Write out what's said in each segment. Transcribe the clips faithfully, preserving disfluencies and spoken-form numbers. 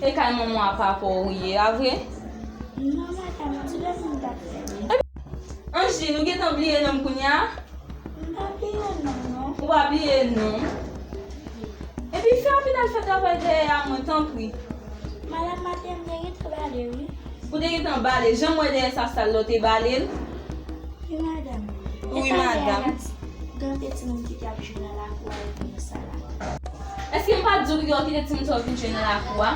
E kay manman a papa w ou ye a vre? Non, madanm, ti dòmi m t ap fè wi. Angeline, ou gentan bliye non m kounye a? M pa bliye non, non. Ou pa bliye non. Epi fè rapid al fè travay dèyè a mwen, tanpri. Madanm, maten m te gentan bale wi. Ou te gentan bale, jan m wè dèyè sa sal la, ou te bale l? Wi, madanm. Wi, madanm. Gade timoun ki t ap jwe nan lakou a epi nan sal la. Èske m pa t di w pou yo kite timoun sa yo vin jwe nan lakou a?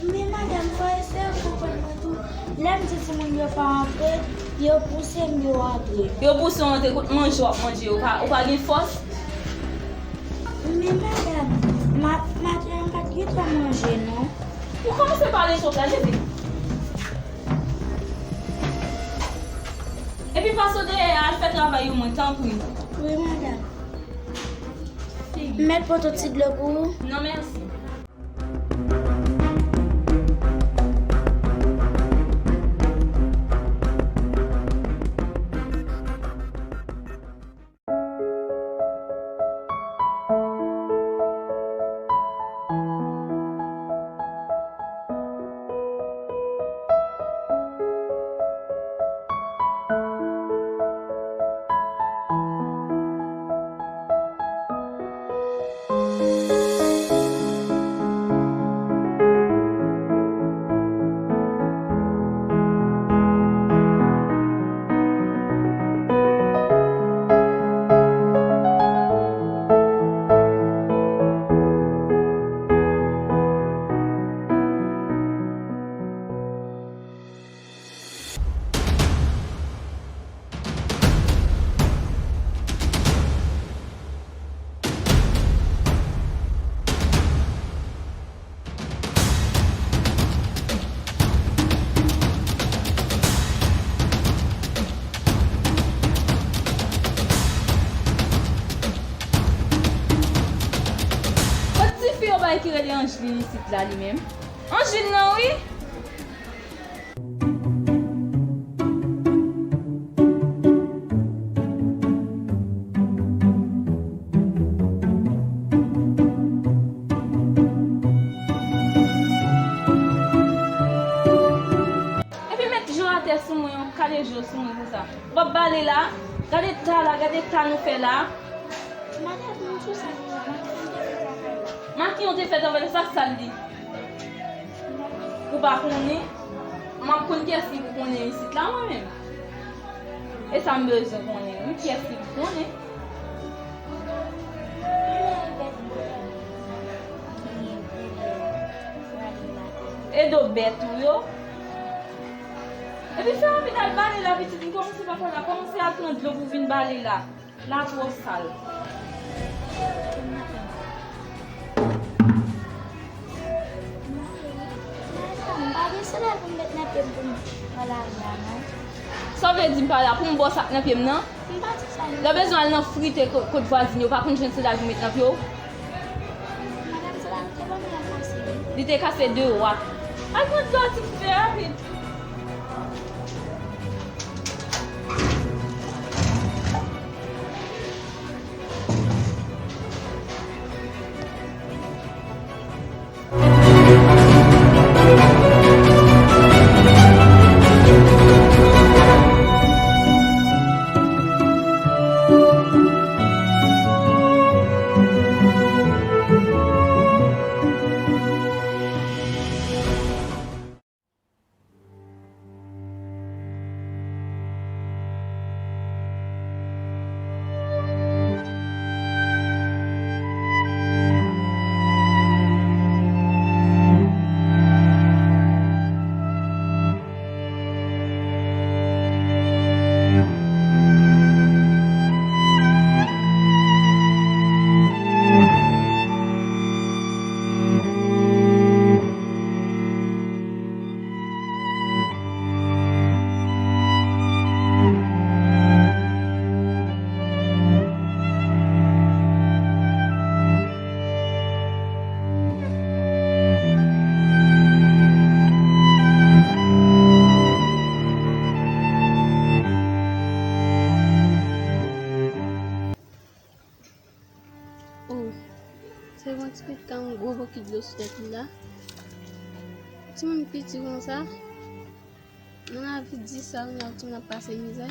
Men madanm, fò eseye konprann mwen tou. Lè m di timoun yo pa antre, yo pouse m yo antre. Yo pouse w antre, kot manje w ap manje, ou pa, ou pa gen fòs? Men madanm, ma-, maten an m pa t gen tan manje non. Ou kòmanse pale twòp la, Jezi. Epi pase w dèyè a, al fè travay ou mwen, tanpri. Wi, madanm. Figi. M mèt pote yon ti dlo pou ou? Non, mèsi. Kot tifi yo bay ki rele Angeline isit la li menm? Angeline nan wi. Epi met je w atè sou mwen, yon kale je w sou mwen konsa. W ap bale la, gade ta la, gade ta nou fè la. Maten an, m sou sa nou la, maten an, m te fè travay la. Maten an, w te fè travay la, sa k sal li? Ou pa konnen? M ap konn kiyès ki pou konnen isit la, mwen menm. E sa m bezwen konnen, wi, kiyès ki pou konnen? E do bèt ou yo? Epi fè anvi al bale la, pitit, m kòmanse pa fè la, kòmanse al pran dlo pou vin bale la. La twò sal. Madanm, pa gen solèy pou m met nan pye m pou m pran lari a non. Sa w vle di m pa la pou m ba w sa k nan pye m nan? M pa di sa non. Lè w bezwen al nan frite ko-, kot vwazin yo, w pa konn jwenn solèy pou w met nan pye w? Madanm, solèy te ban mwen kase wi. Li te kase deyò a. Al pran dlo a ti frè rapid. Timoun piti konsa, nan lavi di sa, kounye a timoun ap pase mizè.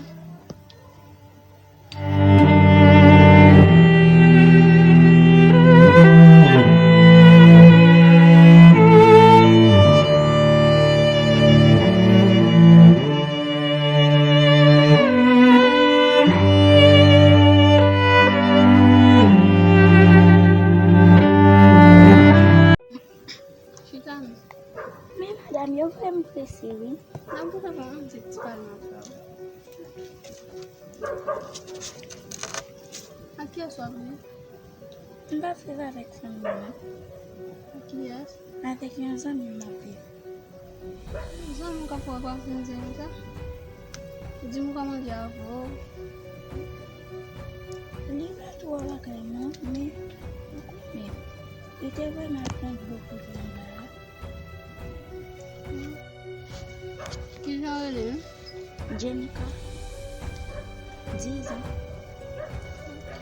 Chita non. Men madanm, yo voye m prese wi. N ap bouke bon, m di ti pale m ap fè w. Ak kiyès w ap vini? M p ap viv avèk fanmi m non. Ak kiyès? Avèk yon zanmi m m ap viv. Zanmi w k ap fè w ap vin di m sa? Di m kòman li avè w. Li pa twò lakay mwen, men ou konnen, li te vrèman pran gwo kout lan la. Kijan w rele menm? Jenica. Dizan. Ok.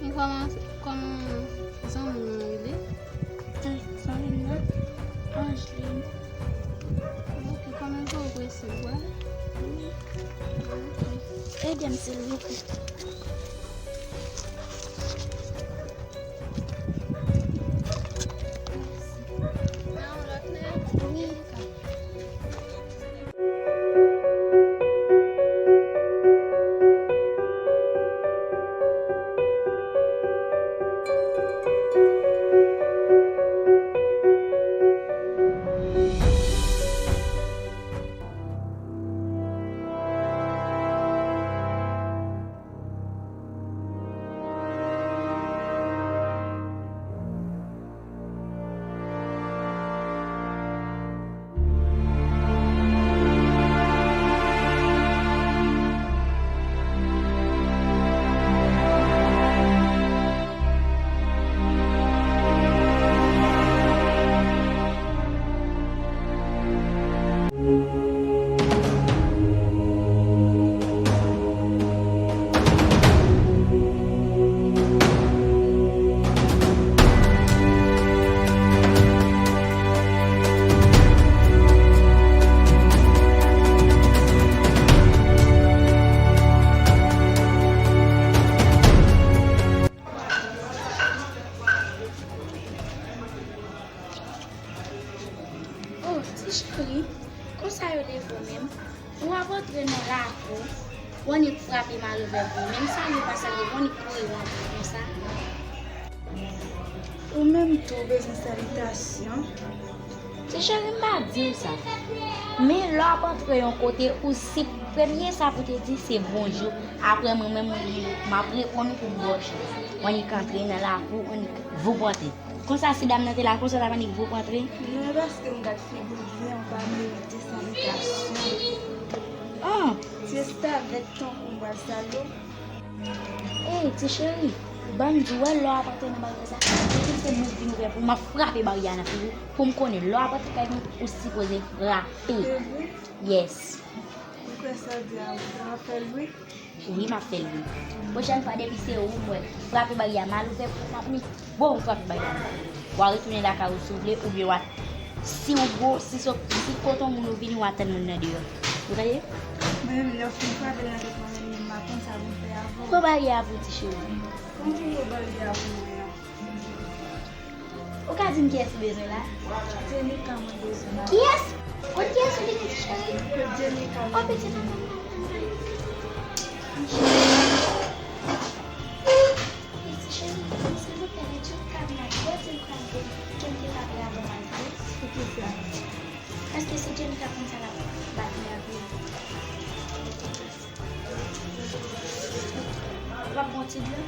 E kòman, kòman zanmi w nan rele? Zanmi m nan? Angeline. Ok, kòman w prese w wè? Wi. Ok. Ede m silvouplè. Oh, ti cheri, konsa yo leve w menm? Ou ap antre nan lakou, w annik frape mal ouvè pou ou menm, salye pa salye, w annik kouri rantre konsa. Ou menm tou, ou bezwen salitasyon? Ti cheri, m pa di w sa. Men lè w ap antre yon kote, ou si premye sa pou te di se bonjou. Apre mwen menm, mwen menm, m ap reponn ou pou m ba w chans. W annik antre nan lakou, w annik voup antre. Konsa, si dam nan te la, konsa l ap annik voup antre? Non, e paske m gad figi w byen, ou pa merite salitasyon. Ah! Se restavèk tankou m pral salye w. Ey, ti cheri, ban m di w, wè lè w ap antre nan baryè sa, depi se mouv vin ouvè pou m, m ap frape baryè a nan figi w, pou m konnen lè w ap antre kay mwen, ou sipoze frape. Se vre? Yes. Ou kwè sa w di a, ou ap fè l vre? Wi, m ap fè l wi. Pwochèn fwa, depi se ou m wè, frape baryè a mal ouvè pou m ap ni. Bon, ou frape baryè a. W a retounen lakay ou si w vle, oubyen w a, si w gwo, si se, si kote yon moun ou vini, w a tann moun nan deyò. Ou tande? Mwen menm, lè w fin frape l nan tèt mwen menm, m a konn sa pou m fè avè w. Pran baryè a pou ti cheri. Kontinye baryè a pou mwen an. Ou ka di m kiyès ou bezwen la? Jenika mwen bezwen la. Kiyès? Kot kiyès ou vini, ti cheri? Kot Jenika mwen bezwen la. Ti cheri, silvouplè, Jenika vin ak gwo dil pral vin, ke m te pale avè w antre. Poukisa? Paske si Jenika konn sa l ap bat mwen anpil. W ap bon ti dlo?